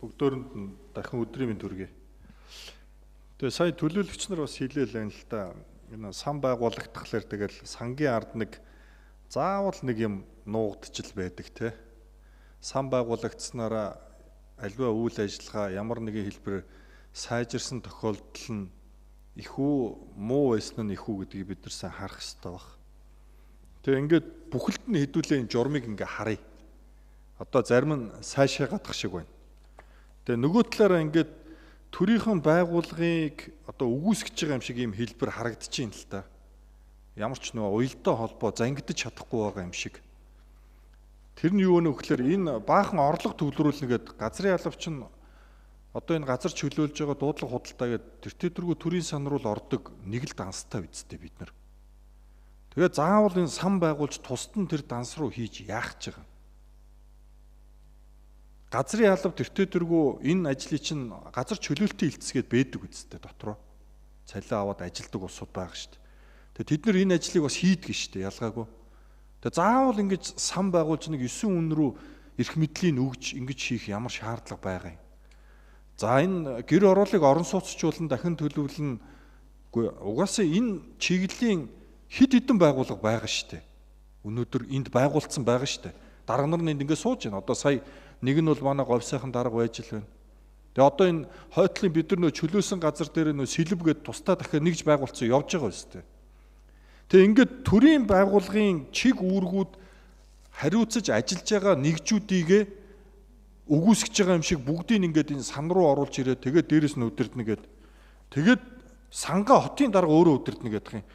Бүгдөөрэнд нь дахин өдрийн мэнд хүргэе. Тэгээ сая төлөөлөгч нар бас хэлээл байна л да. Энэ сан байгуулагдахлаар тэгэл сангийн ард нэг заавал нэг юм нуугдчил байдаг те. Сан байгуулагдсанараа альва үйл ажиллагаа ямар нэгэн хэлбэрээр сайжирсан тохиолдол нь их үү муу байсан нь их үү гэдгийг бид нар сайн харах хэрэгтэй баг. Тэгээ ингээд бүхэлд нь хэдүүлээ энэ журмыг ингээ харъя. Одоо зарим нь сайшаа гадах шиг байна. Тэгээ нөгөө талаараа ингээд төрийнхэн байгууллагыг одоо үгүйсгэж байгаа юм шиг ийм хэлбэр харагдчихээн л та. Ямар ч нөгөө уялдаа холбоо зангидаж чадахгүй байгаа юм шиг. Тэр нь юу вэ гэхээр энэ баахан орлого төвлөрүүлнэ гэд газрын алавч нь одоо энэ газар чөлөөлж байгаа дуудлага худалдаа гэд тэр тэдэргүй төрийн сан руу л ордог нэг л данстай үсттэй бид нар. Тэгээ заавал энэ сан байгуулж тусад нь тэр данс руу хийж яах гэж байгаа юм. Газрын алба тэртээ тэргүй энэ ажлыг чинь газар чөлөөлтийн хэлтсгээд бэдэг үсттэй дотроо. Цалин аваад ажилдаг улсууд байгаа шүү дээ. Тэгээ тэд нар энэ ажлыг бас хийдэг шүү дээ ялгаагүй. Тэгээ заавал ингэж сан байгуулж нэг 9 үн рүү эрх мэдлийг өгж ингэж хийх ямар шаардлага байгаа юм. За энэ гэр ороолыг орон сууцчуулан дахин төлөвлөн үгүй угаасаа энэ чиглэлийн хэд хэдэн байгууллага байгаа шүү дээ. Өнөөдөр энд байгуулсан байгаа шүү дээ. Дарга нар энд ингэ сууж байна. Одоо сая нэг нь бол манай говьсайхан дарга байж л байна. Тэгээ одоо энэ хойтлын бид нар нөө чөлөөсөн газар дээр нөө сэлэв гээд тусдаа дахиад нэгж байгуулсан явж байгаа үстэй. Тэгээ ингээд төрийн байгууллагын чиг үүргүүд хариуцаж ажиллаж байгаа нэгжүүдийгээ үгүйсгэж байгаа юм шиг бүгдийг ингээд энэ сан руу оруулж ирээд тэгээд дээрэс нь өдөрднө гээд тэгээд сангаа хотын дарга өөрөө өдөрднө гэдэг юм.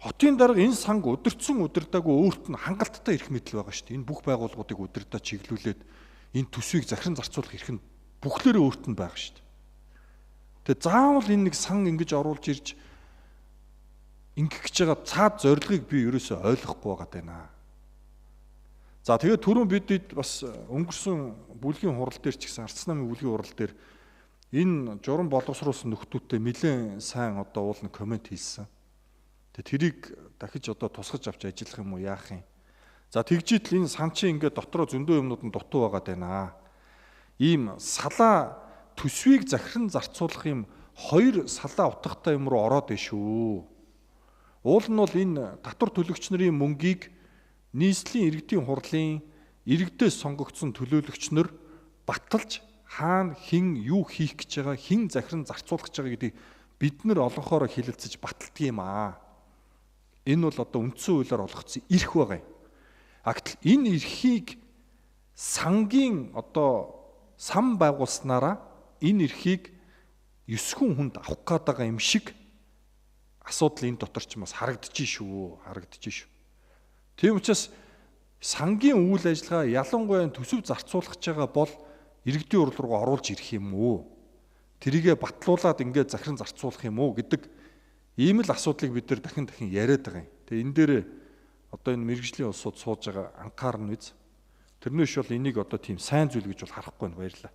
Хотын дарга энэ санг өдөрцөн өдөрдаагүй өөрт нь хангалттай эрх мэдэл байгаа шүү дээ. Энэ бүх байгууллагуудыг өдөрдөө чиглүүлээд энэ төсвийг захиран зарцуулах эрх нь бүхлээрээ өөрт нь байгаа шүү дээ. Тэгээ заавал энэ нэг сан ингэж оруулж ирж ингэх гэж байгаа цаад зорилгыг би ерөөсөө ойлгохгүй байгаа даа. За тэгээд түрүүн бид бас өнгөрсөн бүлгийн хурал дээр ч гэсэн Арц намын бүлгийн хурал дээр энэ журам боловсруулсан нөхдүүдтэй нэлээд сайн одоо уул нь комент хийсэн. Тэгээд тэрийг дахиж одоо тусгаж авч ажиллах юм уу яах юм. За тэгжийтэл энэ сан чи ингээд дотроо зөндөө юмнууд нь дутуу байгаа даа. Ийм салаа төсвийг захиран зарцуулах юм хоёр салаа утгатай юм руу ороод иш шүү. Уул нь бол энэ татвар төлөгч нарын мөнгийг нийслэлийн иргэдийн хурлын иргэдээс сонгогдсон төлөөлөгч нар баталж хаана хэн юу хийх гэж байгаа, хэн захиран зарцуулах гэж байгаа гэдгийг бид нар олонхоороо хилэлцэж баталдаг юм аа. Энэ бол одоо үндсэн хуулиар олгогдсон эрх байгаа юм. А гэтэл энэ эрхийг сангийн одоо сан байгуулснараа энэ эрхийг 9 хүнд авах гээд байгаа юм шиг асуудал энэ дотор ч бас харагдаж шүү, харагдаж шүү. Тийм учраас сангийн үйл ажиллагаа ялангуяа төсөв зарцуулах гэж байгаа бол иргэдийн хурал руу оруулж ирэх юм уу? Тэрийгэ батлуулаад ингээд захиран зарцуулах юм уу гэдэг ийм л асуудлыг бид нар дахин дахин яриад байгаа юм. Тэгээ энэ дээр одоо энэ мэргэжлийн улсууд сууж байгаа анхаарна биз. Тэрнээс бол энийг одоо тийм сайн зүйл гэж бол харахгүй байна. Баярлалаа.